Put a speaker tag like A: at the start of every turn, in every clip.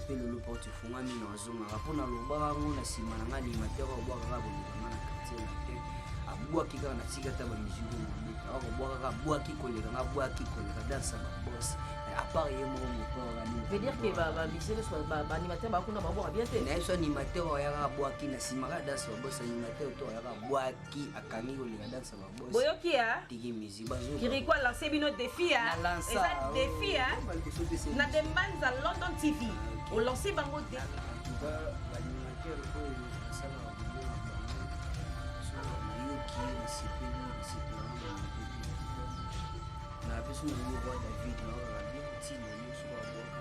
A: mpe lelo porte efungwami na azongaka mpo nalobaka yango na nsima na ngai animateur abwakaka koleka nga na quartier latin, abwaki kaka na tika ata bamusike mabe, akobwaka kaka, abwaki koleka nga, abwaki koleka dansa babos à part ye moko moto.
B: Veut dire que bamusicien nyonso, baanimateur bakuna babwaka bien te?
A: Na ye so animateur ayaka, abwaki na nsima kaka danse babos. Animateur to ayaka, abwaki, akangi koleka danse babos.
B: Boyoki ya
A: tiki musique bazo.
B: Kirikou alance bino défi ya.
A: Na lança.
B: Eza défi ya na Dembanza London TV, olance bango défi.
A: En tout cas, baanimateur oyo basalaka boulot na bango, so nayoki, nasepeli, nasepelaka na makoki na biso na yo. Roi David naokaka bien ntina yo soki abwaka.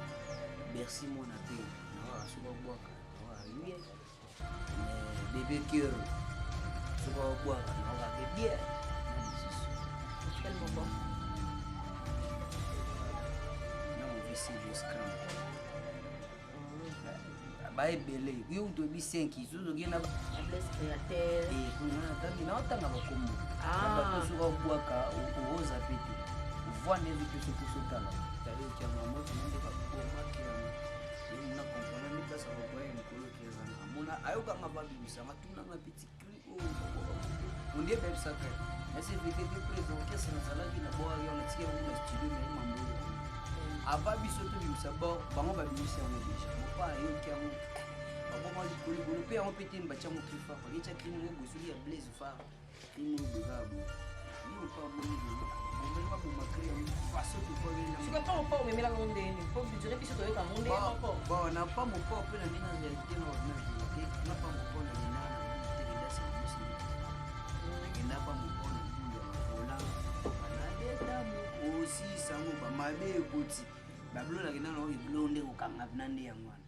A: Bercy mwana mpe naokaka soki abwaka, naokaka bien. Bébé Cœur soki abwaka, naokaka mpe bien na lisusu.
B: Quel moko?
A: Na movisi Joscram baebele yo toyebi 5 sozokenda.
B: Blaise Créateur.
A: Naotanga bakombo. Bato soki obwaka, okoza pe te voi nde mpe soki osotala tayokianga moto nde babomaki yango na comprendre nde place akokoya mikolo kezana amona ayokanga babimisanga tunanga petit cri oyo ondie bayebisaka nasevete te président orchestre nazalaki na bwaki yango, natika yango na studio na ye mambo oyo ava biso tobimisa bango babimisi yango déjà. Mopa ayoki yango, baboma likolo likolo mpe yango mpe te batia yango cri phare, baketya cri moko boye soki ya Blaise phare, cri moko boye kaka boye ye mopa amoni bomeli baboma cri yango façon tobwakeli.
B: Sikoyo mpo mopa omemelaka ngo ndeni mpo dire biso toyoka ngo ndenge moko?
A: Bon, na pa mopa mpe na ndenge na réalité, na na vérité, na pa mopa na kenda na tekenda sa mosi, nakenda pa mopa na bulu ya bavola banabeta mokosi sango bamabe ekoti babilo, nakenda na ebilo nde kokanga na nde yango wana.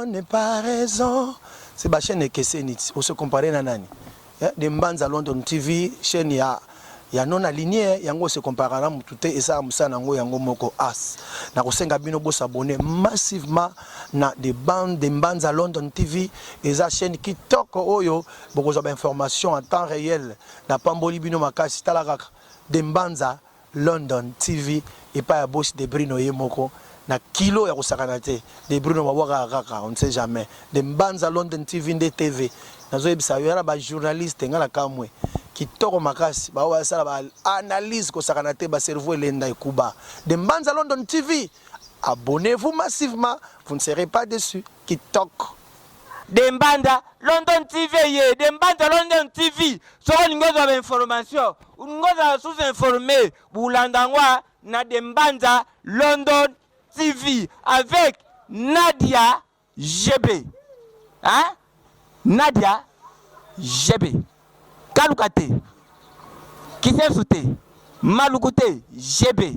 C: N'est pas raison. C'est ba chaîne ekeseni, ose comparer na nani? De Mbanza London TV, chaîne ya non aligné yango, ose comparer na mutu te. Esala mosala yango yango moko. As nakosenga bino bosabonner massivement na de Mbanza London TV. Eza chaîne kitoko oyo bokozwa bainformation en temps réel. Napamboli bino makasi. Tala kaka De Mbanza London TV epai ya boss De Brino ye moko na kilo ya kosakana te. De Brino babwakaka kaka, on ne sait jamais. De Mbanza London TV nde TV nazoyebisa yo. Yana bajournaliste nga na kamwe kitoko makasi, bao basala baanalyse kosakana te, bacerveau elenda ekuba. De Mbanza London TV, abonnez-vous massivement, vous ne serez pas déçus. Kitoko.
D: De Mbanza London TV ye, De Mbanza London TV. Soki olingi ozwa bainformation, olingi ozala sous informé, bolanda yango na De Mbanza London TV avec Nadia GB, hein? Nadia GB, kaluka te, kisensu te, maluku te, GB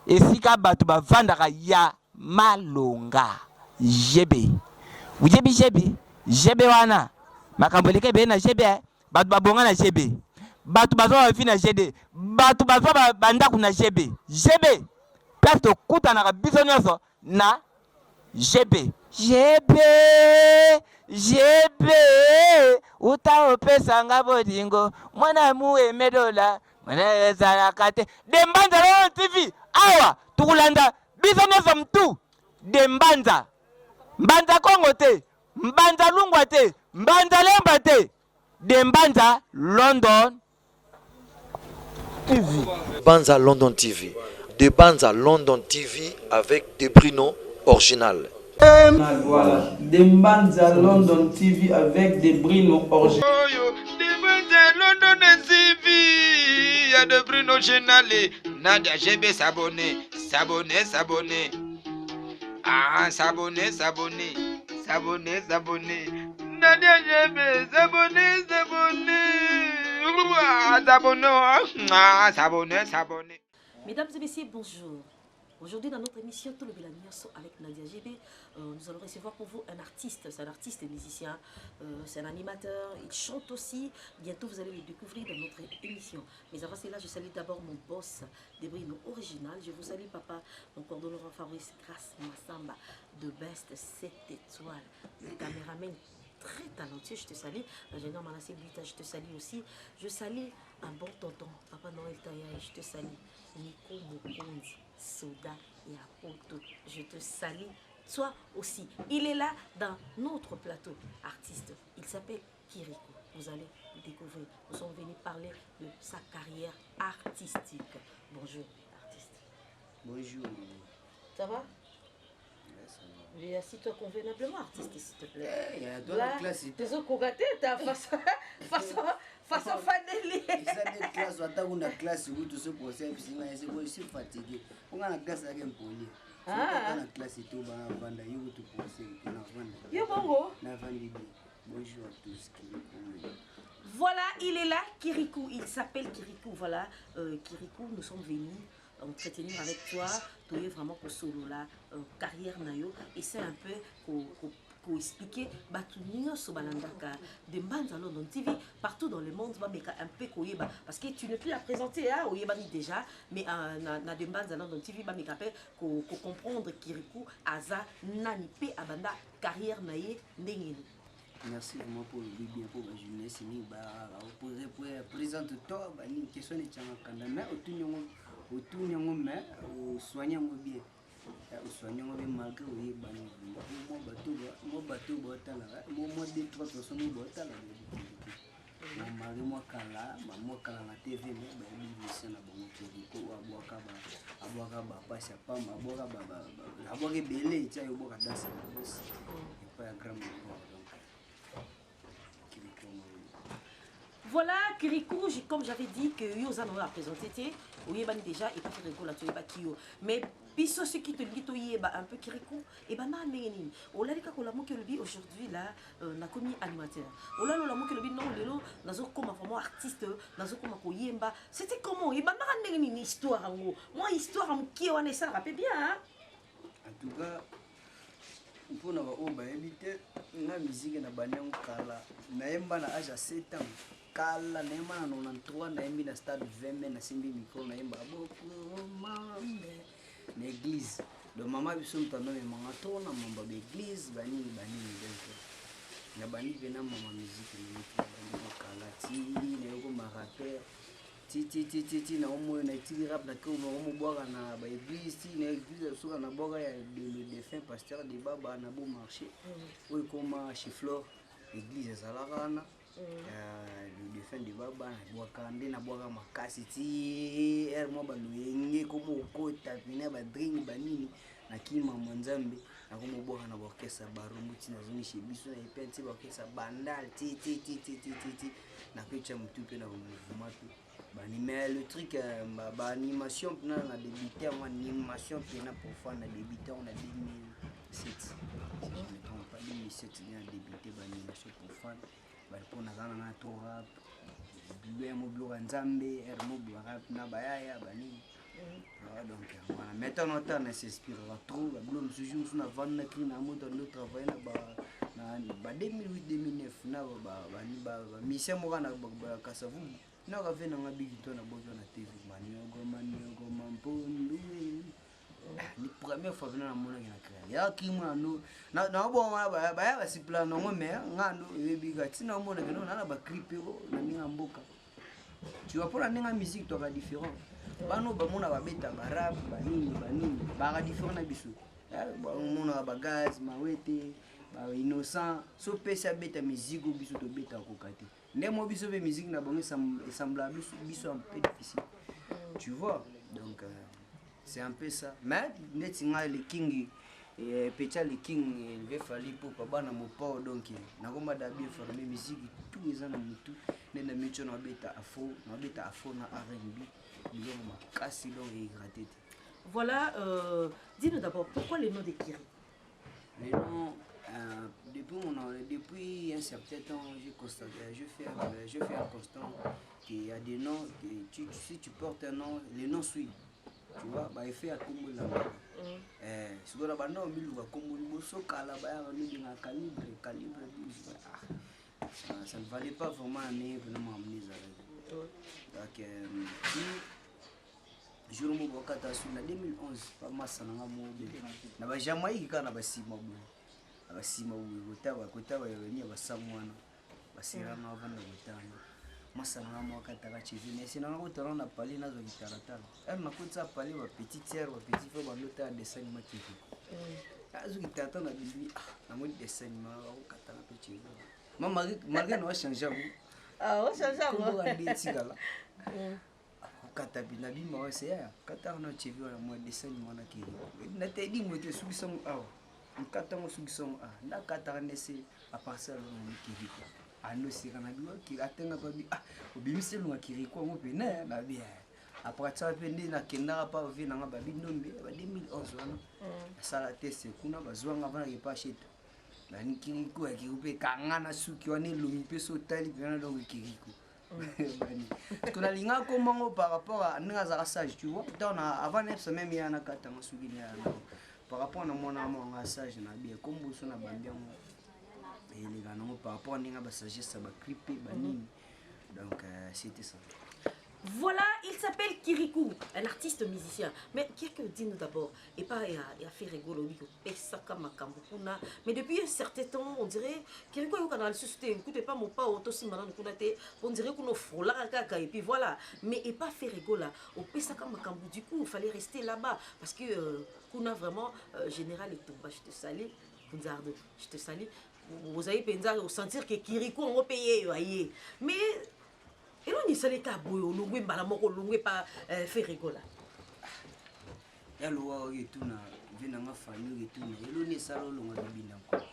D: esika bato bavandaka ya malonga. GB oyebi GB, GB wana makambo eleka ebele na GB. Bato babonga na GB, bato bazwa bavi na GD, bato bazwa bandako na GB. GB place tokutanaka biso nyonso na GB. GB, GB uta opesanga bolingo mwana mu emedola mwana ezalaka te. De Mbanza London TV awa tukulanda biso nyonso mtu De Mbanza, Mbanza Kongo te, Mbanza Lungwa te, Mbanza Lemba te, De Mbanza London
C: TV.
E: Banza London TV. De Banza London TV avec De Bruno original.
F: Voilà. De Mbanza London TV avec De Bruno original.
D: De Mbanza London TV, ya De Bruno original. Nadia GB s'abonner, s'abonner, s'abonner. Ah, s'abonner, s'abonner, s'abonner, s'abonner. Nadia GB s'abonner, s'abonner. S'abonner, ah, s'abonner, s'abonner.
B: Mesdames et messieurs, bonjour. Aujourd'hui, dans notre émission Tolobela Nyoso avec Nadia GB, nous allons recevoir pour vous un artiste. C'est un artiste et musicien, c'est un animateur, il chante aussi. Bientôt, vous allez le découvrir dans notre émission. Mais avant cela, je salue d'abord mon boss, Debrino Original. Je vous salue, papa, mon coordonnateur Fabrice Grâce Massamba, de Best 7 étoiles, le caméraman très talentueux, je te salue. L'ingénieur Manassé Buita, je te salue aussi. Je salue un bon tonton, papa Noël Taya, je te salue. Nico Mokondi, Soda et Apoto, je te salue. Toi aussi. Il est là dans notre plateau artiste. Il s'appelle Kirikou. Vous allez le découvrir. Nous sommes venus parler de sa carrière artistique. Bonjour, artiste.
A: Bonjour.
B: Ça va?
A: Ouais,
B: Assis-toi convenablement, artiste, s'il te plaît.
A: Hey, eh, dans la classe.
B: Tozokoka te ta façon façon façon faneli.
A: Eza nde classe ata kuna classe kutu so conseil biso ngai ese je suis fatigué. Onga na classe yake mpoli. Ah. Na classe to ba vanda yo kutu conseil na vanda.
B: Yo bongo?
A: Na vandi bien. Bonjour à tous Kirikou.
B: Voilà, il est là, Kirikou. Il s'appelle Kirikou. Voilà, Kirikou, nous sommes venus entretenir avec toi. Tu es vraiment solo là, carrière na yo. Et c'est un peu ko expliquer bato nyonso balandaka de Mbanza London TV partout dans le monde, bameka un peu koyeba parce que tu ne plus à présenter, hein, oyebani déjà, mais na de Mbanza London TV bameka mpe ko comprendre Kirikou aza nani pe abanda carrière na ye ndenge nini.
A: Merci vraiment pour le bien, pour la jeunesse, ni ba pour présente toi ba ni question ni changa kanda mais autour nyango mais au soignant bien. Osoigne yango mpe malgré oyebani, mwa bato baotala, mwa deux trois personnes baotala, malgré mwa kala, bamwa kala na TV, mais bayebi musicien na bango Kirikou abwaka, abwaka bapasi ya pamba, abwaka abwaka ebele tia yo obwaka danse ya babosi epai ya grand mabor. Donc Kirikou.
B: Voilà, Kirikou, comme j'avais dit que yo oza na présenté te, oyebani déjà et puis Kirikou la toyebaki yo. Mais biso soki tolingi toyeba un peu Kirikou, ebanda ndenge nini? Olali kaka olamuki olobi aujourd'hui là nakomi animateur. Olali olamuki olobi non, lelo nazokoma vraiment artiste, nazokoma koyemba. C'était comment? Ebandaka ndenge nini histoire yango? Moi histoire ya mokie wana esalaka mpe bien, hein?
A: En tout cas, mpona baoyo bayebi te, nga musique na bandi yango kala. Nayemba na age ya 7 ans, kala. Nayemba na 93, nayembi na stade 20 mai, nasimbi micro, nayemba bokomambe na église. Donc mama biso moto anomemanga to na mamba baeglise banini banini. Donc nabandi mpe na mama musique nabandi kala ti nayokoma rappeur, ti ti ti ti ti na omoyo naetiki rap, nakomobwaka na baeglise, ti na église soka nabwaka ya le défunt pasteur de baba na beau marché oyo ekoma chez Flore, église ezalaka wana, le défunt de baba. Nabwaka nde nabwaka makasi ti ere mwa baloyenge koma okota pena badringi banini, nakimama Nzambe, nakomobwaka na baorchestre Barumbu ti nazongi chez biso na epe ti baorchestre Bandal ti ti ti ti ti ti ti nakotya motu mpe na bamouvement mpe bani. Mais le truc, baanimation mpena na débuté yango, animation mpena profane na débuté yango na 2007, si je me trompe pas, 2007 nde na débuté baanimation profane. Mpo naza na nga trop rap, bilo mo biloko ya Nzambe ere mo rap na bayaya banini. Donc voilà, maintenant nota na s'inspirera trop babilo mosusu mosusu navandi na cri na moto ando travaille na ba 2008 2009 na bamusicien moko na Kasavubu, naka ve nanga biki to na boki na TV maniogo maniogo mampondu. Ni première fois vena namonaki na créa ya kimo nano naobonga baya basipla nango, mais nga ndo oyebika ntina omonaki no na na bacri mpe na ndenge ya mboka, tu vois. Mpona ndenge ya musique toka différent, bano bamona babeta barap banini banini baka différent na biso. Bamonaka bagaz mawete bainnocent so pesi abeta musique oyo biso tobeta koka te. Nde mo biso mpe musique na bango esemblaka biso un peu difficile, tu vois. Donc c'est un peu ça. Mais neti ngai le king Pecha le king élevé Fally Ipupa bana mopao, donc nakoma da bien formé, musique tout eza na mutu nde na mitio nabeta afro, nabeta afro na R&B, biloko makasi, donc egratte te.
B: Voilà, dis-nous d'abord pourquoi le nom de Kiri?
A: Le nom, depuis un certain temps, j'ai constaté, je fais un constat qu'il y a des noms, que si tu portes un nom, le nom suit. Tu vois, bah, effet ya kombo elangaka. Sikoyo na banda omiluka kombo liboso kala, bayaka nobenga calibre calibre 12. Ah, ça ne valait pas vraiment na ndenge mpena makambo nde ezalaki. Donc ti jour moko bakata su na 2011, bamasa nanga moko na bajamaïque kaka na basima boye, na basima boye kotaba kotaba ni ya basango wana baseranga bavanda kotanga, masa nanga moko akataka cheve mais sinanga kotala na pale, nazwaki talatala ere nakotisa pale, bapetit tiere, bapetit frère bandotala dessin animé Kirikou. Azoki tata na bibi, ah, namoni dessin anime bakokatanga mpe cheveux. Ma malgré na ochange yango.
B: Ah, ochange yango.
A: Kombo nde etikala. Kokata bi na bima oyo se ya kata wana cheveux wana mwa dessin anime wana kiri. Na tedi moto esukisa ngo awa. Nkata ngo sukisa ngo awa. Nakataka nde se à partir ya longo kiriko. Andoseka na biwa kiri atenga pa bi ah obimisi elonga kiriko yango pene na bi. Après ça mpe nde nakendaka pa vie nanga babi ndombe ba 2011 wana nasala test kuna bazwanga vanaka epa sheto bani kiriko ya kiriko mpe kanga na suki wana elongi mpe so otali mpena donc kiriko bani parce que nalinga komango par rapport à ndenge azalaka sage, tu vois. Ntango na avant nayebisa meme ye anakatanga suki nde yana par rapport na mwana mwanga sage na bie kombo so na bambi yango eleka nango par rapport ndenge basagesse ya baclip mpe banini. Donc c'était ça.
B: Voilà, il s'appelle Kirikou, un artiste musicien. Mais Kirikou, dis-nous d'abord, et pas il a fait rigolo, oui, pesaka makambo kuna. Mais depuis un certain temps, on dirait Kirikou yo kana lisusu te, écoute pas mon pas auto simana kuna te, on dirait qu'on frola kaka et puis voilà. Mais et pas fait rigolo, au pesaka makambo du coup, il fallait rester là-bas parce que kuna vraiment général et tout, je te salue, Kunzardo, je te salue. Vous avez penza sentir que Kirikou on paye aïe. Mais eloni esaleka boye olongwe mbala moko olongwe pa Ferre Gola.
A: Ya lowa oyo etuna ve nanga famille oyo etuna eloni esala olongwa bibinda nkolo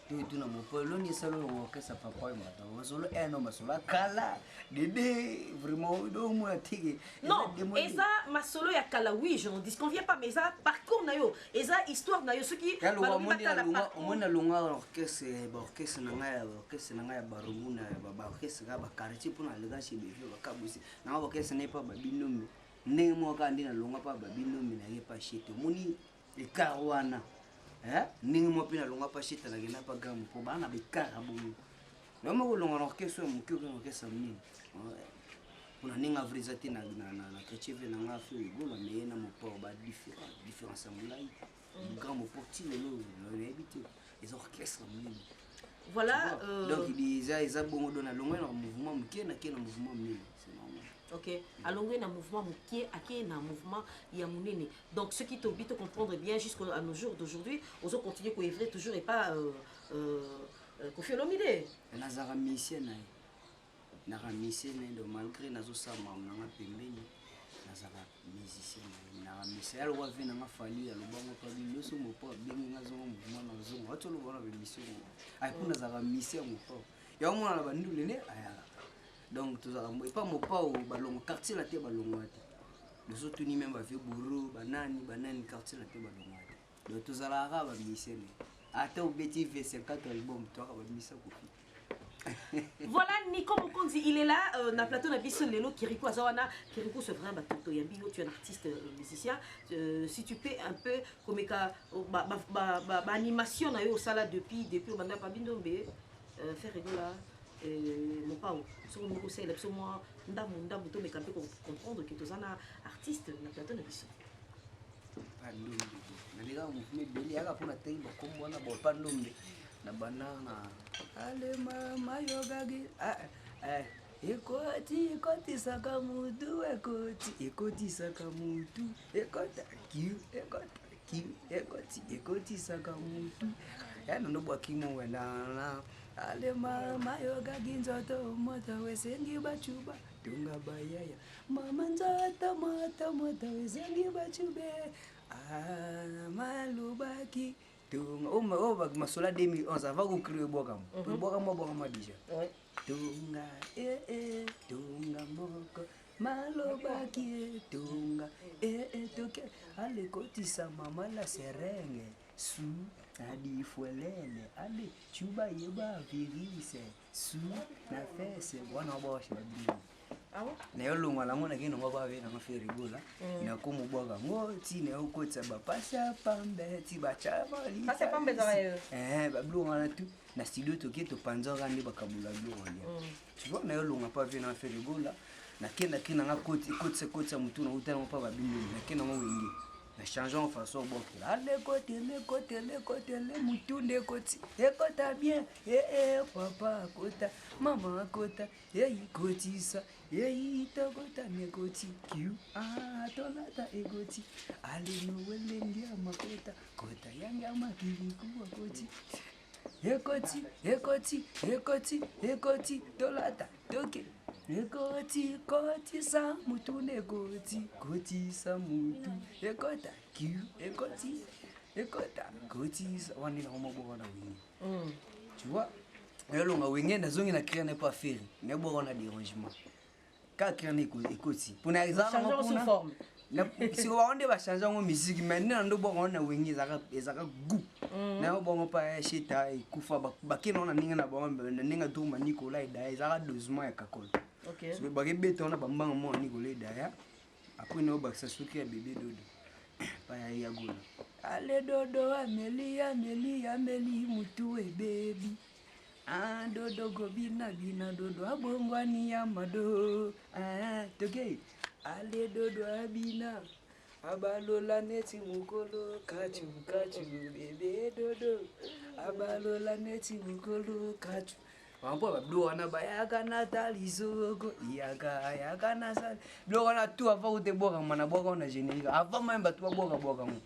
A: to etuna mopo eloni esala olongwa orchestre papa oyo mata masolo eno masolo akala dede vraiment omona teke.
B: Non, eza masolo ya kala, oui, je n'en disconviens pas, mais eza parcours na yo, eza histoire na yo, soki
A: ya lowa omoni alongwa orchestre, baorchestre na ngai, orchestre na ngai ya barungu na baorchestre kaka baquartier mpona aleka chez bevio bakabusi nanga baorchestre na ye mpa babinombe ndenge moko kaka nde nalongwa mpa babinombe na ye mpa shete omoni écart wana ndenge moko mpe nalongwa mpa shete nakenda mpa gamme mpo baa na baécart ya bongo yo moko olongwa na orchestre oyo moke oke na orchestre monene mpona ndenge avre eza te na chrétien ve nanga fe egola me ye na moport ba différence ya molai grand moport ti lelo nayebi te eza orchestre monene.
B: Voilà.
A: Donc eza bongo do nalongwe na mouvement moke nake na mouvement monene, c'est normal.
B: Ok, alongwe na mouvement moke ake na mouvement ya monene. Donc ce qui t'oblige te comprendre bien jusqu'à nos jours d'aujourd'hui, ozo continuer koœuvrer toujours et pas Koffi Olomide.
A: Nazalaka musicien na ye, naka musicien na ye. Donc malgré nazosala makambo nanga pembeni, nazalaka musicien na ye, naka musicien ya lokwa ve nanga fali alobango mpa nyonso mopo abengi nga zongo mouvement na zongo ati oloba wana baémission ay mpo nazalaka musicien ya mopao yango mona na bandule nde ayaka. Donc tozalaka epa mopao balongo quartier la te balongwa te tozotuni meme bavie bouro banani banani quartier la te balongwa te. Donc tozalaka kaka bamusicien ne ata obeti v50 album toaka bamusicien Koffi.
B: Voilà, Nico Mokonzi, il est là, na plateau na biso lelo Kirikou aza wana. Kirikou, c'est vrai, bah, Yambi, tu es un artiste musicien. Si tu peux un peu, comme ka, ba, ba, ba, ba, ba animation na yo sala depuis banda pa bindombe, Ferre Gola, mopao. So moko c'est là, so moi ndambu ndambu to meka peu comprendre que toza na artiste na plateau na biso.
A: Pandombe nalekaka mouvement ebele yaka mpona tangi bakombo wana bo pandombe na banda na alema mayokaki ekoti ekotisaka mutu ekoti ekotisaka mutu ekota kiu ekota kiu ekoti ekotisaka mutu ya nondo bwaki mowendana alema mayokaki nzoto moto esengi bacuba tunga bayaya mama nzoto moto moto esengi bacube malobaki tunga oyo masolo ya 2011 avant kokri ebwakama ebwakama bwakama déjà tunga ee tunga moko malobaki etunga ee toke alekotisa mama la serenge su adifuelele ale cuba yeba virise su na fese wana bawashe babino nayolongwa nango nakei nango babe nanga Ferre Gola nakomobwaka yango ti nayokotisa bapasi ya pambe ti babiloko wana tu na studio toke topanzaka nde bakabola biloko lia, tu vois. Nayolonga mpa ve nanga Ferre Gola nakendaki nanga kotisa kotisa motu nauta nango mpa babindeli nake nango wenge. Na changeant façon obokela alekotele kotele kotele mutu nde ekoti ekota bien ee eh, eh, papa akota mama akota ei kotisa ei tokota nekoti kiu ah, tolata ekoti alenowelengia makota kota yanga makilikuwa koti ekoti ekoti ekoti ekoti tolata toke ekoti kotisa mutu nekoti kotisa mutu ekota kiu ekoti ekota kotisa wana eloko moko wana wenge mm. tu vois elonga wenge nazongi na cria nepo affaire nayebwaka wana dérangement kaka cria na ekoti mpona ezalaka kuna siko bango nde bachange yango musique mais nde na ndo bwaka wana wenge ezalaka gout mm. nayo bongo mpa ya sheta ekufa bakenda wana ndenge na bango na ndenge adruma nicolas edaya ezalaka dosement ya kakolo soki bakebeta wana bambanga mwana nicolas edaya apres nayo bakisa soki ya bebe dodo pa ya yagola ale dodo ameli ameli ameli mutu ebebi Ah, dodo kobina bina dodo abongwani ya mado ah, toke ale dodo abina abalola neti mokolo kachu kachu bebe dodo abalola neti mokolo kachu bampo babiloko wana bayaka na talisoko yaka yaka na sali biloko wana tu avant kute bwakama na bwaka na générique avant meme bato babwakabwaka ngo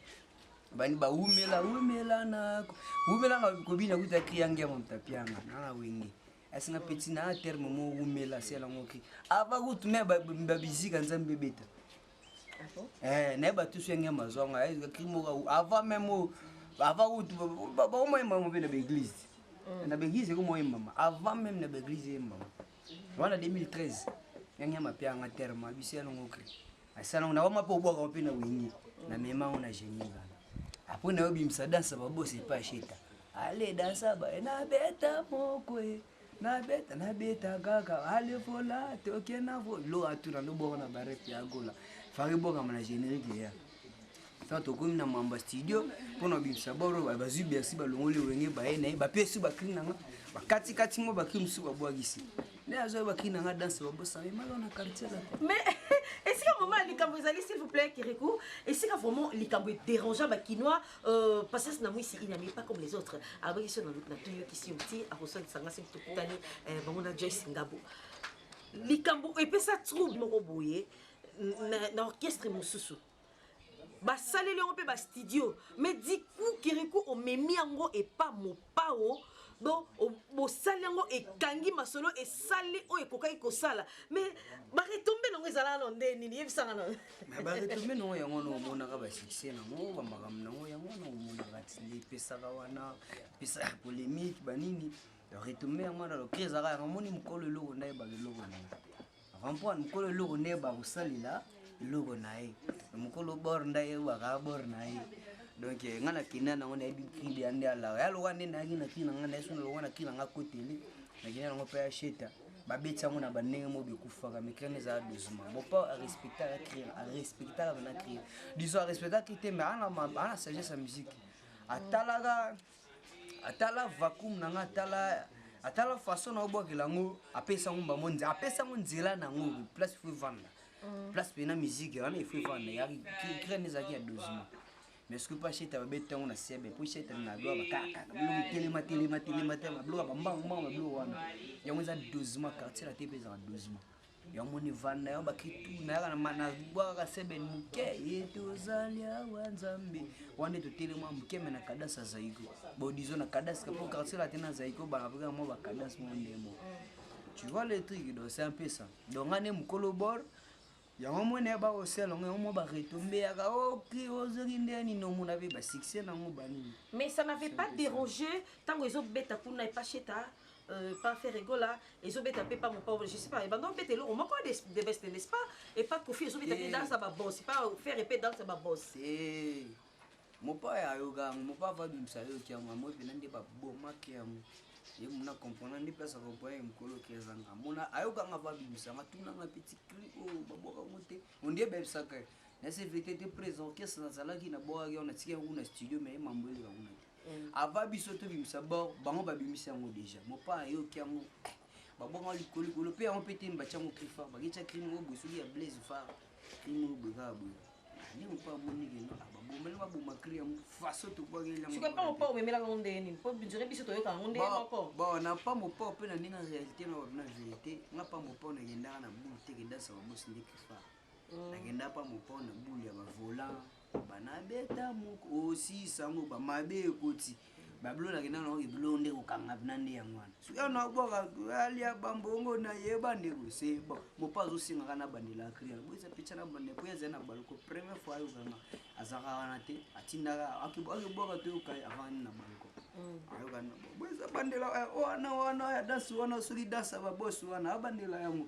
A: bani bawumela wumela nako wumela nga kobina kuta kri yange ya mtapianga nana wenge asinga petit na terme mo wumela sela ngo kri ava kutu me babizika nzambe beta ah eh naye batusu yange mazwanga eh, kri moko avant même avant kutu bakomoyembama mpe na baeglise mm. na baeglise ekomoyembama avant même na baeglise eyembama wana 2013 yange ya mapianga terme abisi yango kri asalango nakoma mpe obwaka mpe na wenge na mema yango na geneva apres nayo bimisa dansa babosi epa sheta ale dansa baye nabeta mokwe nabeta nabeta kaka ale vola toke na vo lo atuna ndobwaka na barete ya gola faki bwakama na générique ya sa tokomi na mamba studio mpo na bimisa boro bazwi bersi balongoli wenge baye na ye bapesi bakri na nga bakatikati ngo bakri mosusu babwakisi nde azwaki bakri na nga danse babosami malo na quartier la
B: mais esika vraiment likambo ezali s'il vous plaît kirikou esika vraiment likambo edérangea bakinois euh, patience na mwisi il n'aime pas comme les autres abaki so na toyokisi yo ti akoswanisa nga soki tokutani euh, bango na joyce ngabo likambo epesa trouble moko boye na orchestre mosusu basaleli yango mpe bastudio mais du coup kirikou omemi yango epa mopao donc bosali yango ekangi masolo esali oyo ekokaki kosala mais baretombe nango ezalaka na nde nini yebisanga na
A: baretombe nango yango wana omonaka basuccès nango bamakambo nango yango wana omonaka nde epesaka wana epesaka polémique banini retombe yango wana lokri ezalaka yango omoni mokolo eloko ndayebaka eloko nango Comprendre mokolo eloko nde bakosalela eloko na ye mokolo bor nde ayebaka bor na ye donc eh, ngai nakenda nango nayebi kili ya nde alaka ya lokola nde nayaki na kili na ngai nayesu na lokola na kili na ngai kotele nakenda nango mpe ya sheta babeti yango na bandenge moko bekufaka mais crene ezala dosement mopa arespectaka crene arespectaka pena crene disons arespectaka cri te mais ana sagesse ya musique atalaka atala vacuum na nga atala atala façon na obwakela yango apesa yango mbamo apesa yango nzela na yango place fo evanda mm. place pena musique wana ifo evanda crene ezalaki ya dosement mais soki mpo asheta babeti yango na sebe mpo sheta na biloko bakakaka biloko telema telema telema telema biloko ya bambangu mbangu biloko wana yango eza dosement quartier la te mpe ezalaka dosement yango moni vanda yango bakritu nayaka nabwakaka seben moke ye tozali awa nzambe wana nde totelema moke me na kadasi ya zaiko bon disons na kadasi po quartier la te na zaiko banapekaka mwa bakadasi mwa ndemo tu vois le truc donc c'est un peu ça donc nga nde mokolo bord yango moni ya bakosala yango yango mwa baretombe yaka oki ozoki nde nini omona mpe basuccès nango banini
B: mais ça n'avait pas dérangé ntango ezobeta kuna epacheta Euh, pas faire egola ezobeta mpe pa mopao je sais pas ebanda obeta eloko moko de best n'est-ce pas et pas kofi ezobeta mpe danse ya babos pas faire mpe danse ya babos
A: mopao ayoka yango mopao ava abimisa ayoki yango yango mpena nde babomaki yango ye mona comprendre nde place acomprendre ye mokolo ke ezanga mona ayokanga ava abimisa nga tunanga petit cri oyo oh, babwaka yango te ondie ebebisaka ye na cvt te prés orchestre nazalaki nabwakaki yango natiki yango kuna studio mais mambo eleka kuna te mm. avant biso tobimisa bord bango babimisi yango déjà mopa ayoki yango babwaka likolo likolo mpe yango mpe te batya yango cri phare bakitya cri moko boye soki ya blaise phare cri moko boye kaka boye Nde mopa amoni keno babomeli baboma cri yango façon tobwakeli yango.
B: Sikoyo mpa mopa omemelaka yango ndenge nini? Mpo dire biso toyoka yango ndenge moko.
A: Bon, na pa mopa mpe na ndenge ya réalité, na na vérité, nga pa mopa nakendaka na boule te, kendasa babosi nde kifa. Nakenda pa mopa na boule ya bavolant banabeta moko osisa yango bamabe ekoti babilo. Nakenda nango ebilo nde kokanga na nde yango wana. Soki ano abwaka alia bambongo nayeba ndeko, c'est bon. Mopa azosengaka na bandela cri yango eza pecha na bandela po azali na balcon. Première fois ayokanga azalaka wana te, atindaka akebwaka toyoka ye avandi na balcon, ayokana bo eza bandela wana wana ya danse wana. Soki danse ya babosi wana abandela yango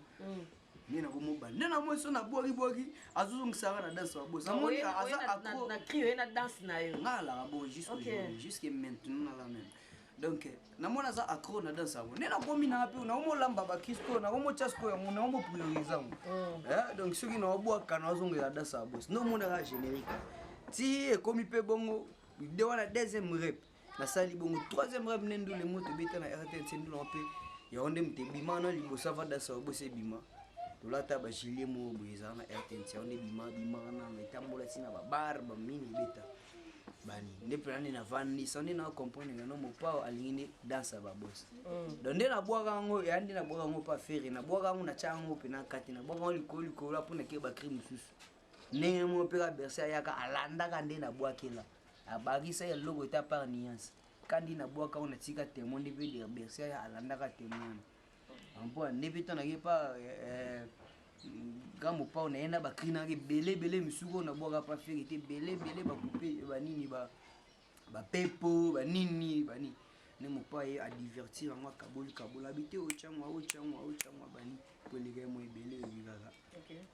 A: nde nakomobanda nde namoni so nabwakibwaki azozongisaka na danse ya babosi, amoni aza accro.
B: Na cri oye na danse na yo.
A: Nga alaka bon jusque aujourd'hui, jusque maintenant nala même. Donc namoni aza accro na danse yango nde nakomi nanga mpe nakomolamba bakristo, nakomotya sikoyo yango, nakomopriorize yango. Donc soki naobwaka nazongela danse ya bosi nde omonaka générique ti ekomi mpe bongo de wana. Deuxième rep nasali bongo, troisième rep nde ndule moto ebeta na RTNC. Ndule yango mpe yango nde moto ebima na liboso ava danse ya bosi ebima. Tolata bagilet moko boye ezala na RTNC, yango nde ebima bimaka nano etambola ntina babar bamini ebeta bani nde mpena nde navandisa nde na comprendre ngano mopao alingi nde danse ya babosi. Donc nde nabwaka yango ya nde nabwaka yango mpa Ferre, nabwaka yango, natya yango mpena kati, nabwaka yango likolo likolo mpo nake bacri mosusu ndenge moko mpe ka Bercy ayaka alandaka nde nabwakela abakisa eloko eta par nuance kandi nabwaka yango natika témoin nde mpe Bercy aya alandaka témoin wana mpo nde mpe to nake pa grand mopao na ye na bacri nanga ebele ebele misuku oyo nabwaka pa Ferre te, ebele ebele bakupe banini bapepo banini banini nde mopa ye adivertir yango, akaboli kabola abi te otyangwa otyangwa otyangwa bani po eleka ye mo ebele oyebi kaka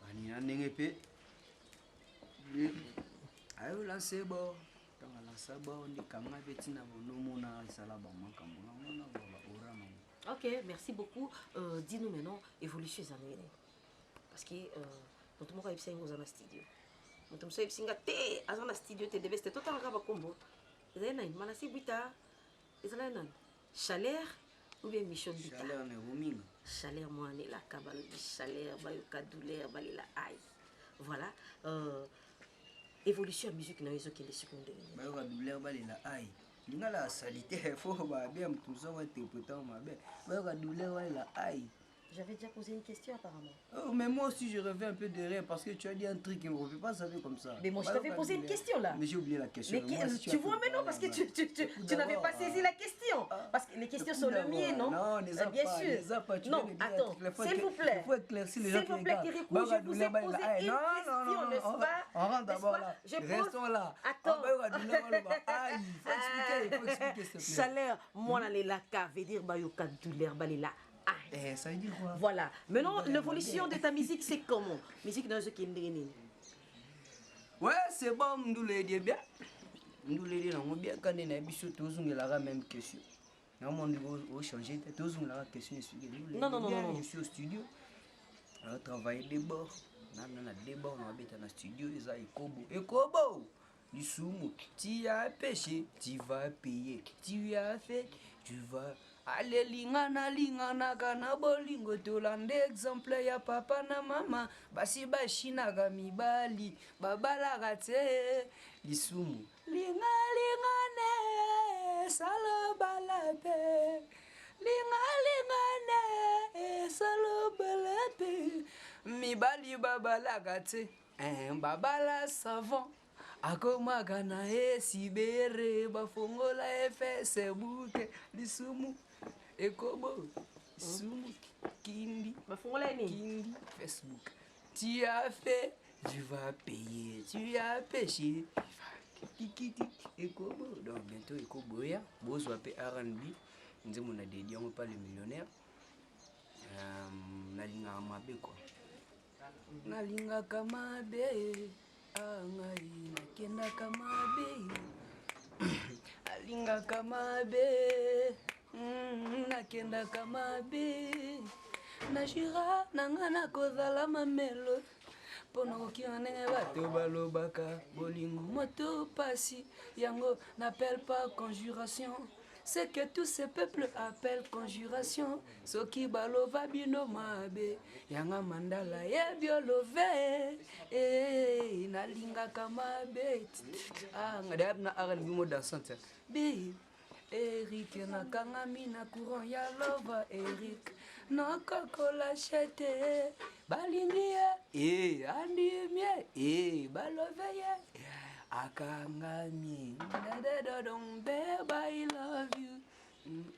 A: bani na ndenge mpe ayo lance bo ntango alansa bo nde kanga mpe ntina bonomona esala bamakambo nango na baora nango.
B: Ok, merci beaucoup. Dis-nous maintenant, évolution eza ndenge nini? Parce que moto moko ayebisa yango oza na studio, moto mosusu ayebisi nga te aza na studio te. Debeste totalaka bakombo ezali nani? Manasi Bwita ezalaki nani? Chaleur ou bien Mission Bita?
A: Chaleur na rominga.
B: Chaleur mwana elaka balobi chaleur bayoka douleur balela ai. Voilà, évolution ya musique na yo ezokende sikoyo ndenge nini?
A: Bayoka douleur balela ai, lingala asali te, fo babe ya moto mosusu interprétant mabe, bayoka douleur balela ai.
B: J'avais déjà posé une question apparemment.
A: Oh, mais moi aussi je reviens un peu derrière parce que tu as dit un truc et on ne peut pas savoir comme ça.
B: Mais moi je t'avais posé une question là.
A: Mais j'ai oublié la question.
B: Mais moi, si tu vois maintenant parce que tu n'avais pas saisi la question. Parce que les questions sont le mien, non?
A: Non, les
B: Bien
A: pas,
B: sûr.
A: les pas. Tu
B: Non,
A: viens de dire
B: attends, s'il vous plaît.
A: Il faut éclaircir les gens.
B: S'il vous plaît, Kirikou, je vous ai posé une question, n'est-ce pas?
A: On rentre d'abord là.
B: Je pose.
A: Restons là.
B: Attends.
A: Il faut expliquer, il faut expliquer, s'il te plaît.
B: Chaleur, moi, la veut dire bayoka douleur, balela.
A: Eh, ça veut dire quoi?
B: Voilà. Maintenant, l'évolution de ta musique, c'est comment? Musique dans ce qui est
A: Ouais, c'est bon, Ndoule dit bien. Ndoule dit non, bien quand on a biso tozongelaka même question. Non, mon o changer, tozongelaka question.
B: Non, non, non, non.
A: Je suis au studio. Alors travailler des bords. Na na des bords na beta na studio eza ekobo. Ekobo. Lisumu, tu as péché, tu vas payer. Tu as fait, tu vas alelingana linganaka na bolingo tolanda exemple ya papa na mama basi bashinaka mibali babalaka te lisumu lingalingane salobala pe lingalingane salobala pe mibali babalaka te babala savon akomaka na ye sibere bafongola ye Facebook lisumu ekobo lisumu kindi.
B: Bafongola ye nini?
A: Kindi Facebook. Tu as fait, tu vas payer. Tu as péché, kikiti ekobo. Donc bientôt ekobo ya bozwa mpe R&B nzembo na dedi yango pa le millionnaire. Nalingaka mabe kua nalingaka mabe ngai nakendaka mabe alingaka mabe nakendaka mabe na jira na nga nakozala mamelo mpo na kokima ndenge bato balobaka bolingo moto pasi yango n'appelle pas conjuration. Ce que tout ce peuple appelle conjuration, soki balova bino mabe, yanga mandala yebi olove, eh, nalingaka mabe. Ah, nga na R&B mo dansante. Bi Eric nakangami na courant ya lova Eric nakokolashe te balingi ye eh, andimi ye eh, balove ye akangami dadadadon babe I love you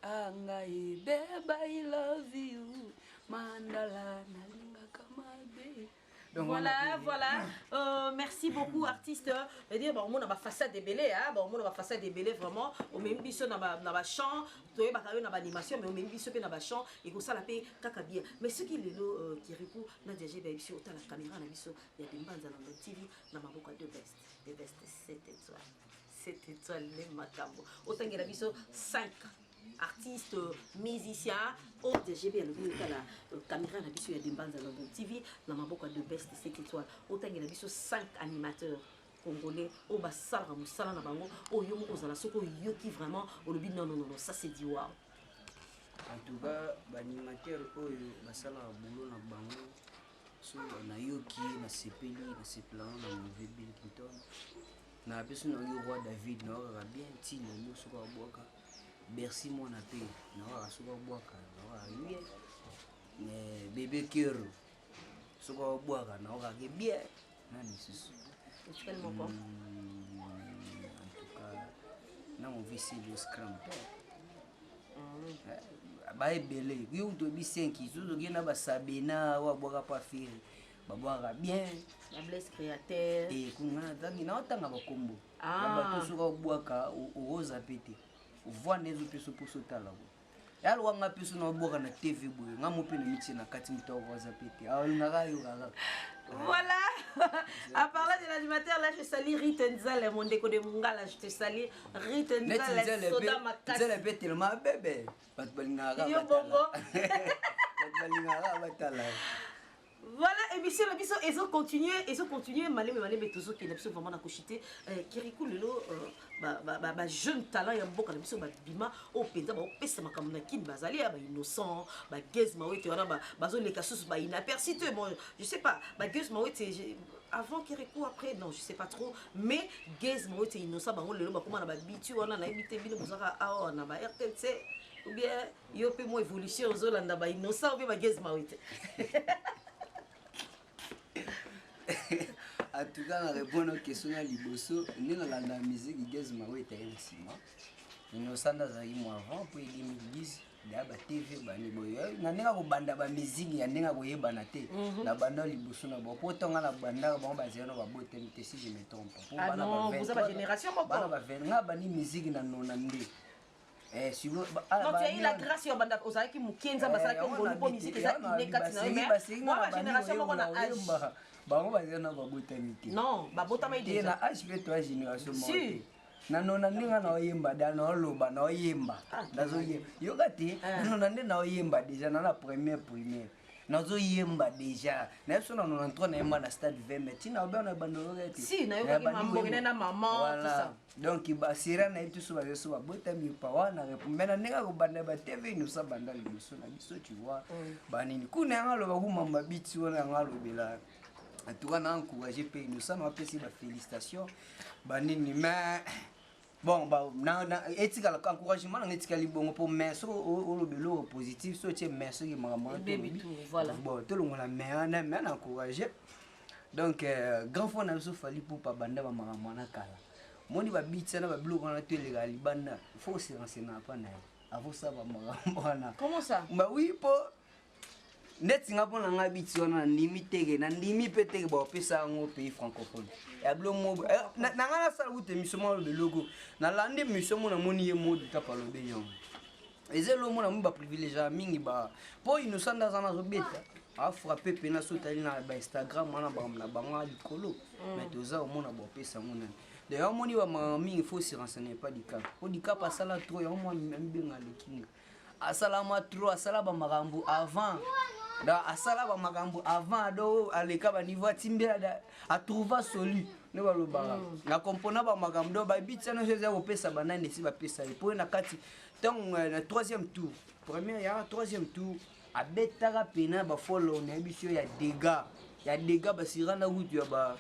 A: angai babe I love you mandala nalingaka mabe.
B: Donc, voilà, voilà. Merci beaucoup, artiste. C'est-à-dire, bon, on a ma façade ébellée, hein. Bon, on a ma façade ébellée, vraiment. On met une biso dans ma champ. Tu vois, dans ma animation, mais on met une biso dans ma champ. Et comme ça, la paix, kaka bien. Mais ce qui est là, qui recourt, n'a déjà, ben, biso, autant la caméra, na biso, il y a des bandes dans la TV, dans ma boca, deux bestes. Deux bestes, 7 étoiles. 7 étoiles, les makambo. Autant qu'il y a biso, 5 artistes, musiciens, autres DGB, la caméra, la biso, il y a des bandes dans la TV, dans ma boca de best 7 étoiles. Autant qu'il y a biso 5 animateurs congolais, au basala, musala na bango, au yomo, aux ala soko, yoki vraiment, au lobi, non, non, non, non, ça c'est du wow.
A: En tout cas, l'animateur, oyo, basala, boulot na bango, so, na yoki, na sepeli, na sepelano, na mauvais Bill Clinton. Na biso na yo roi David, na waka bien, ti lelo soko abwaka. Bercy mwana pe, na waka soko abwaka, na waka bien. Mais bébé Kero, soko abwaka, na waka bien. Nani susu?
B: Quel moko?
A: En tout cas, na mon vice le scrum. Ba ebele, yo to bi 5, zo zo na ba Sabena wa bwaka pa fere. Ba bwaka bien.
B: La Blaise créateur.
A: Et kunga tangi na otanga ba kombo.
B: Ah.
A: Ba to soka bwaka o rosa pete. Voix nezo peso poso tala ko. Ya lo nga peso na bwaka na TV boye. Nga mo pe na mitie na kati muto rosa pete. Ah ngaka yo kaka.
B: Voilà. À parler de l'animateur, là, je salue Rita Nzale, mon déco de Mungala, je te salue. Rita Nzale, Soda Makasi.
A: Nzale pe tellement bébé. Bato balingaka
B: Yo
A: batala.
B: bongo.
A: Bato balingaka batala.
B: Voilà, émission la biso, ils ont continué, ils ont continué, malembe, malembe, toujours qui n'a vraiment na kochité. Kirikou lelo, ba, ba, ba, ba, jeune talent ya mboka na biso, ba bima, o penza, ba, o pesa makambo na kin, bazali, ba innocent, ba gez mawete, wana, ba, bazo leka susu, ba inaperçu, te, bon, je sais pas, ba gez mawete, j'ai, avant Kirikou, après, non, je sais pas trop, mais gez mawete innocent, ba, on lelo, ba, comment na ba bitu, wana, na ebite bino, bozaka, awa, na ba RTNC, ou bien, yo pe mo évolution, ozolanda, ba innocent, ou bien ba gez mawete.
A: En tout cas, na répondre aux questions ya liboso, nde nalanda musique Gaz Mawete ya nsima. Innocent azalaki mo avant, po 2010, da ba TV bani boye. Na ndenge kobanda ba musique ya ndenge koyebana te. Na banda liboso na bo. Po tonga na banda bango bazali na ba botemi te si je me trompe. Po
B: Ah
A: bana ba
B: non, vous avez
A: 23,
B: génération moko.
A: Bana ba 20, nga bani musique na nona nde. Eh, si vous, ba, ah,
B: Non,
A: ba,
B: tu as eu la
A: ni-
B: grâce, yo, banda, ozalaki mokenza, basalaki
A: Eh,
B: ngolu po
A: wana
B: musique
A: bi-
B: eza
A: wana
B: ine
A: bi-
B: kati na yo,
A: basengi-
B: mais
A: basengi
B: moi,
A: na
B: ma
A: bani
B: génération moko na
A: oyemba,
B: âge.
A: oyemba. Bango bazali na babotami te.
B: Non, babotami
A: Te
B: déjà.
A: na âge mpe toya génération moko
B: Si.
A: te. Na nona nde nga na oyemba da na oloba na oyemba.
B: Ah.
A: Nazoyemba. Yoka te,
B: Ah.
A: na nona nde na oyemba déjà na na première primaire. Nazoyemba déjà. Na biso na 93 nayemba na stade 20 mais tina obe na bando yoka te.
B: Si, nayokaki
A: Na bandi
B: mambongi
A: koyemba.
B: na maman,
A: Voilà.
B: tout ça.
A: Donc ba sira na yetu so ba so ba botami pa wana rep. Mais na ndenge kobanda ba TV nous sa banda liboso na biso tu vois. Ba nini kuna yanga loba kumamba biti wana yanga lobela. En tout cas, na encouragé pays nous ça m'a pesi ba félicitations. Ba nini mais bon ba na na etika la encouragement na etika libongo po mais so o lobelo positif so tie mais so ki makambo
B: Baby tout, voilà.
A: Bon, tout le monde mais na mais na encouragé. Donc grand frère na biso fali pour pa banda ba makambo na kala. Moni ba bitsa na ba biloko na to eleka libanda, il faut se renseigner pa na ye. Avant ça ba makambo wana.
B: Comment ça?
A: Bah oui po neti nga mpona nga biti wana nandimi teke, nandimi mpe teke baopesa yango pays francophone. Ya bilo mo, na nga nasala kuta émission moko aloba eloko. Nalandi émission moko namoni ye moko dutapa alobeli yango. Eza eloko moko namoni baprivilégiaka mingi ba, po Innocent nde aza nazobeta, afrappe pena so otali na ba Instagram wana bango na bango ya likolo. Mais toza komona baopesa yango nani. D'ailleurs, omoni ba makambo mingi, il faut se renseigner pas Dicap. Po Dicap asala trop, yango mwa mibenga lekinga. Asala mwa trop, asala ba makambo avant. Donc asala bamakambo avant, do aleka baniveau, atimbela, atrouva solu nde balobaka. Na kompona bamakambo, do babitisa nyonso eza kopesa banani esi bapesa ye mpo na kati. Ntango na troisième tour, première ya troisième tour, abetaka pena bafolo na biso ya dégâts, ya dégâts basira na kutu ya ba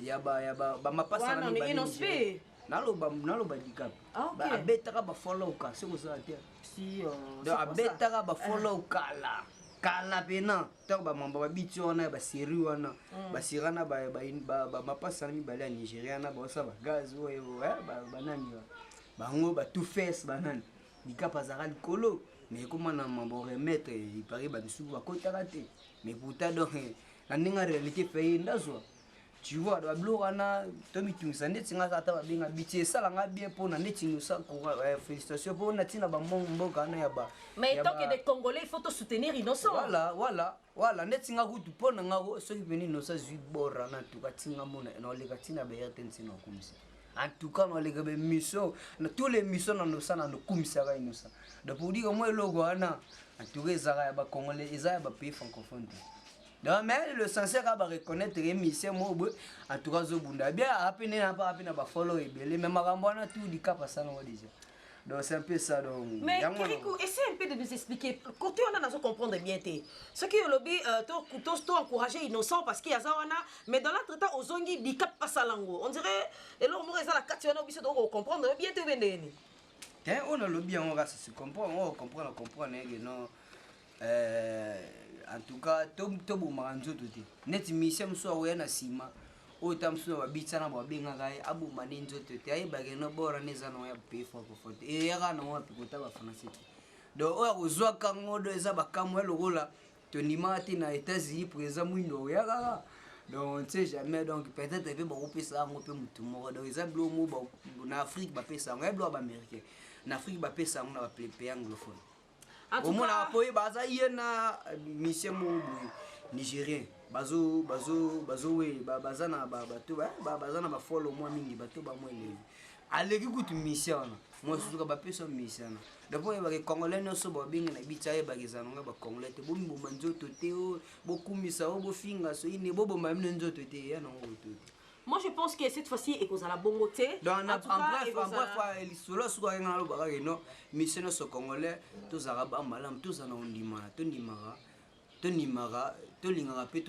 A: ya ba ya ba bamapasa.
B: Wana,
A: na mibale.
B: Innoss'B.
A: Naloba, naloba Dicap.
B: Ah, ok.
A: Abetaka bafolo ka soki osala te.
B: Si,
A: Donc
B: c'est pour ça.
A: abetaka bafolo kala kala pena ntango bamamba babiti wana ya basérie wana, basira na bamapasa na mibale ya Nigéria na baosala bagaz oyo, banani bango ba2Face, banani. Dicap azalaka likolo, mais ekoma na mambo remettre ipare bamisusu bakotaka te. Mais pourtant, donc na ndenge ya réalité fe ye ndazwa, tu vois, babiloko wana tomitungisa. Ndeti nga ata babenga biti, esalanga bien mpona ndeti nosa félicitation mpona ntina bamboka wana ya ba
B: Mais
A: ya
B: tant que des Congolais, il faut te soutenir Innocent.
A: Voilà, ndeti nga kutu mpo na nga, soki pene Innocent azwi bora na tuka ntinga mona naoleka ntina bayere te, ntina okumisa. En tout cas naoleka baémission na tous les émissions na nosala, nokumisaka Innocent. Donc pour dire moi, eloko wana en tout cas ezalaka ya bacongolais, eza ya bapays francophone te. Donc mais le sincère a reconnaître émission mo boye. En tout cas azobunda bien, apene na pa ape na bafollow ebele, mais makambo wana tout Dicap asalango déjà. Donc c'est un peu ça, donc.
B: Mais
A: yango wana.
B: Kirikou, essaie un peu de nous expliquer. Côté on a comprendre bien té. Ce qui est lobby, to encourager Innocent parce qu'il y a ça wana, mais dans l'entretemps ozongi Dicap pasalango. On dirait et là on eza la kati wana biso to comprendre bien te bendeni.
A: Te, oyo nalobi yango kaka, se comprend, oyo comprendre, comprendre eke non. En tout cas tobomaka nzoto te. Neti mission mosusu akoya na nsima oyo, ta mosusu babitisa na babengaka ye, aboma nde nzoto te, ayebake no bora nde eza nango ya pays francophone te, eyaka nango ya pekota bafrançais te. Donc oyo akozwaka ngo do eza bakamwa lokola tondimaka te na États-Unis président mwindo akoya kaka. Donc on ne sait jamais. Donc peut-être mpe bakopesa yango mpe motu moko. Donc eza biloko mo na Afrique bapesa yango, ya biloko ya baaméricain na Afrique bapesa yango na bapays anglophone.
B: En tout
A: Omonaka
B: cas,
A: po ye baza ye na mission moko boye nigérien, bazo bazo bazo baza na bato baza na bafolo mwa mingi, bato bamwa elevi aleki kutu mission wana mosusuka bapesa mission wana. Donc oyebaka congolais nyonso babengi na biti, ayebaka eza nango bacongolais te. Bomiboma nzoto te, o bokumisa, o bofinga, so ine boboma bino nzoto te, ya nango koto te.
B: Moi je pense que cette fois-ci ekozala bongo te.
A: Donc
B: En
A: en
B: tout cas,
A: bref, en bref, lisolo soki akenga nalobaka ke non, mission nyonso congolais tozalaka bamalamu, tozala na ondimana, tondimaka, tondimaka, tolingaka mpe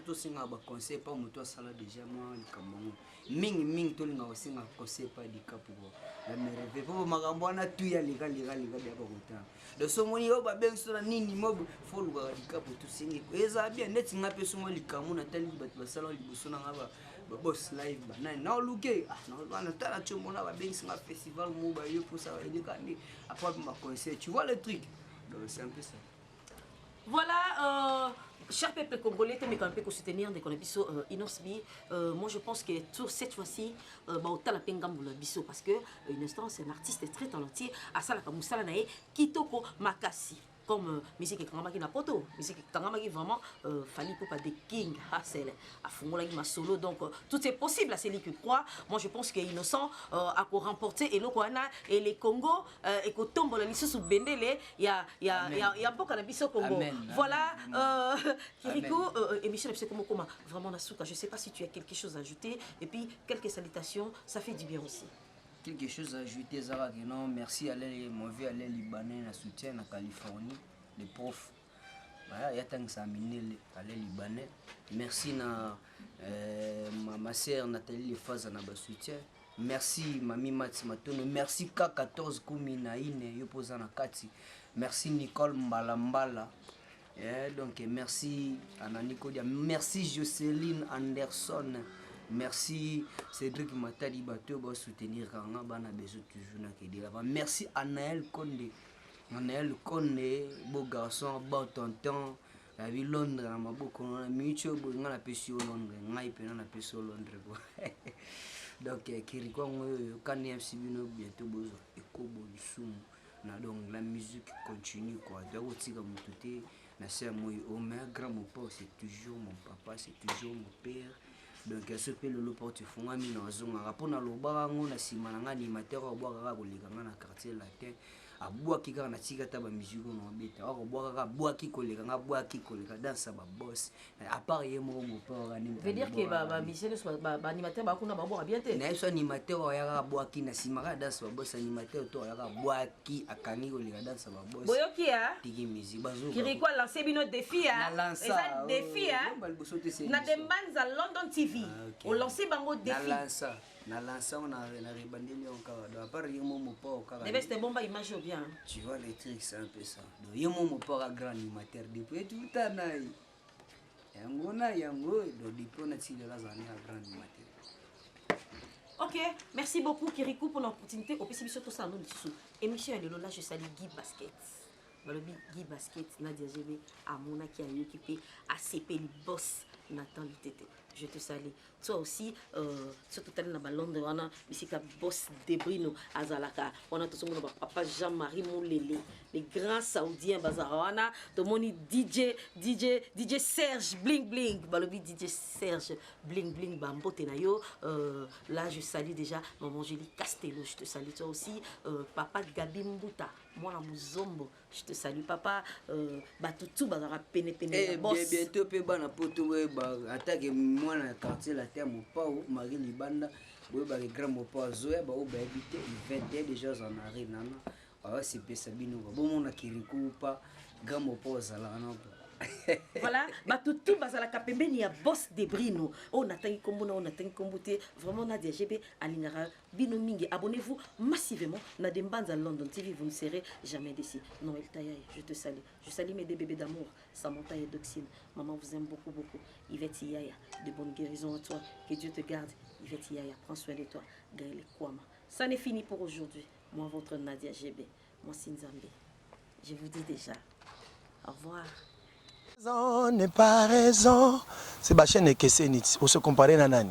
A: tosengaka baconseil pa moto asala déjà mwa likambo yango mingimingi. Tolingaka kosenga conseil pa Dicap kwa bamerveille, mpo makambo wana tu ya leka leka leka biaka kotanga. Donc so omoni oyo babengi so na nini mo, fo olukaka Dicap, tosengi eza bien. Neti nga mpe songo likambo natali bato basala liboso na nga, babos live banani, naoluke natala ti omona babengisinga festival mo baye mposa eleka nde après baconseil, tu vois le truc. Donc c'est un peu ça.
B: Voilà, cher peuple congolais, tu quand même soutenir des biso Innoss'B. Moi, je pense que tout cette fois-ci, bah, autant la pengambo biso parce que Innocent, c'est un artiste très talentueux. Asala musala na ye kitoko makasi. Comme musique ekangamaki na poto, musique ekangamaki vraiment, Fally Ipupa de King Hassel afungolaki masolo. Donc tout est possible à celui qui croit. Moi je pense que Innocent ako remporter eloko wana et les Congo ekotombola lisusu bendele ya mboka na biso Congo.
A: Amen.
B: Voilà.
A: Amen.
B: Kirikou,
A: Amen.
B: Émission na biso ekoma vraiment na suka. Je sais pas si tu as quelque chose à ajouter et puis quelques salutations, ça fait du bien aussi.
A: Quelque chose à ajouter ezalaka ke non, merci Alain, mon vieux Alain Libanais na soutien na Californie, le prof yatangisa minele, Alain Libanais. Merci na ma sœur Nathalie Lefaza na basoutien. Merci mami Mati Matono. Merci K14 kumi na ine yo mpoza na kati. Merci Nicole Mbalambala. Yeah, donc merci Anani Kodia, merci Jocelyne Anderson, merci Cédric Matadi, bato ba soutenir kanga bana beso toujours na kedela. Merci Anaël Konde, Anaël Konde, beau garçon, bon tonton, la vie Londres na maboko na minute oyo boye nga napesi yo Londres, ngai mpena napesi yo Londres quoi. Donc Kirikou yango oyo kani MC bino bientôt bozwa ekobo lisumu na. Donc la musique continue quoi. Donc otika motu te na se ya moi o, mais grand mon père, c'est toujours mon papa, c'est toujours mon père. Donc so mpe lelo porte efungwami na azongaka mpo nalobaka yango na nsima na nga animateur oyo abwakaka koleka nga na Quartier Latin. Abwaki kaka natika ata bamusike oyo naobeta, akobwaka kaka, abwaki koleka nga, abwaki koleka dansa babos, à part ye moko mopao.
B: Veut dire que bamusicien nyonso, baanimateur bakuna babwaka bien te?
A: Na ye so animateur oyo ayaka abwaki na nsima kaka danse babos, animateur to ayaka abwaki, akangi koleka danse babos.
B: Boyoki ya
A: tiki musique bazo.
B: Kirikou alance bino défi ya, eza défi ya na Dembanza London TV. Olance bango défi.
A: Nalansa, nalansa ngo na rebandeli yango kaka. Donc à part ye mo mopao kaka.
B: Debeste bomba image au bien.
A: Tu vois les trucs, c'est un peu ça. Donc ye mo mopao ka grand animateur depuis etuta na ye yango na yango. Donc depuis ona ti lelo azala nde grand animateur.
B: Ok, merci beaucoup Kirikou pour l'opportunité. Opesi biso tosala no lisusu émission ya lelo. Là, je salue Guy Basket. Balobi Guy Basket, Nadia GB amonaki, ayoki mpe asepeli. Boss Nathan Lutete, je te salue toi aussi. So totali na balondre wana bisika boss Debrino azalaka wana, tozomona bapapa Jean-Marie Molele, les grands saoudiens bazalaka wana. Tomoni DJ Serge Bling Bling, balobi DJ Serge Bling Bling, bambote na yo. Là, je salue déjà maman Julie Castello, je te salue toi aussi. Papa Gabi Mbuta, mwana Muzombo, je te salue papa. Bato tu bazalaka penepene ya boss.
A: Bientôt mpe bana poto boyeba, atake mwana ya quartier latin mopao Marie Libanda, boyebaka grand mopao azoya. Bao bayebi te, 21 déjà aza na ari nana awasepesa bino bomona Kirikou pa grand mopao azalaka na.
B: Voilà, bato tu bazalaka pembeni ya boss de Brino, oyo natangi nkombo na oyo natangi nkombo te. Vraiment, Nadia GB alingaka bino mingi. Abonnez-vous massivement na Dembanza London TV, vous ne serez jamais déçus. Noël Tayaye, je te salue. Je salue mes deux bébés d'amour, Samantha et Doxine. Maman vous aime beaucoup beaucoup. Yvette Yaya, de bonnes guérisons à toi, que Dieu te garde. Yvette Yaya, prends soin de toi. Gaël Kwama, ça n'est fini pour aujourd'hui. Moi, votre Nadia GB, moi Sinzambe, je vous dis déjà au revoir.
C: N'est pas raison, c'est bachaîne ekeseni ti ose compare na nani?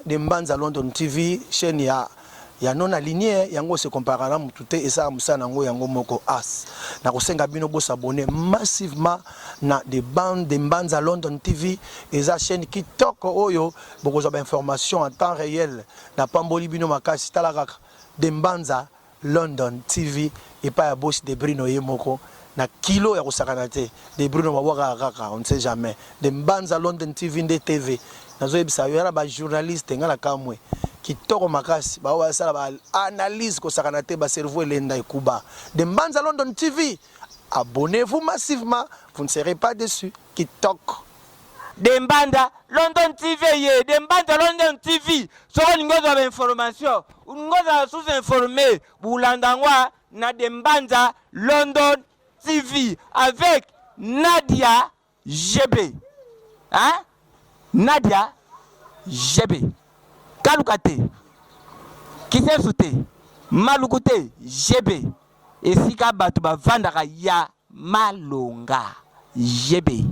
C: De Mbanza London TV, chaîne ya non aligné, yango se compare na mutu te, esala mosala yango yango moko. As nakosenga bino bosabone massivement na de bande de Mbanza London TV. Eza chaîne kitoko oyo bokozwa bainformation en temps réel. Napamboli bino makasi. Tala kaka de Mbanza London TV epai ya boss de Brino ye moko na kilo ya kosakana te. De Brino babwakaka kaka, on ne sait jamais. De Mbanza London TV nde TV. Nazoyebisa yo, ya na bajournaliste nga na kamwe kitoko makasi, bao basala baanalyse kosakana te, bacerveau elenda ekuba. De Mbanza London TV, abonnez-vous massivement, vous ne serez pas déçus. Kitoko.
D: Dembanda London TV ye, Dembanza London TV. Soki olingi ozwa bainformation, olingi ozala sous informé, bolanda yango na Dembanza London TV avec Nadia GB, hein? Nadia GB, kaluka te, kisensu te, maluku te, GB esika bato bavandaka ya malonga. GB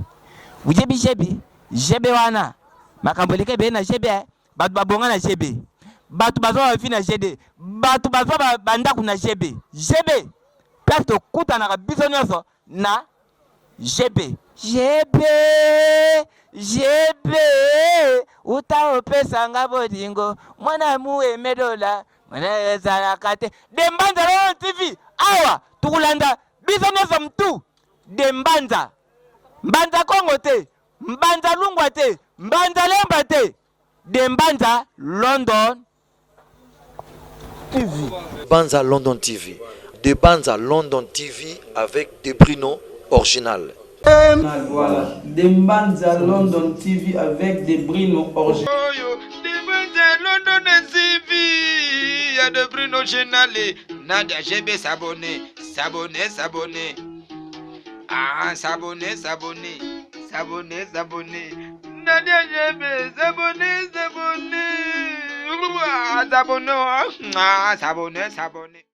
D: oyebi GB, GB wana makambo eleka ebele na GB. Bato babonga na GB, bato bazwa bavi na GD, bato bazwa bandako na GB. GB place tokutanaka biso nyonso na GB. GB, GB uta opesanga bolingo, mwana muemedola mwana ezalaka te. Dembanza London TV, awa tokolanda biso nyonso mtu de Mbanza, Mbanza Kongo te, Mbanza Lungwa te, Mbanza Lemba te, de Mbanza London
E: TV. Banza London TV. De Banza London TV avec De Bruno original.
F: Voilà. De Mbanza London TV avec De Bruno original.
D: De Mbanza London TV, ya De Bruno original. Nadia GB s'abonner, s'abonner, s'abonner. Ah, s'abonner, s'abonner, s'abonner, s'abonner. Nadia GB, s'abonner, s'abonner. Ah, s'abonner, ah, s'abonner, s'abonner.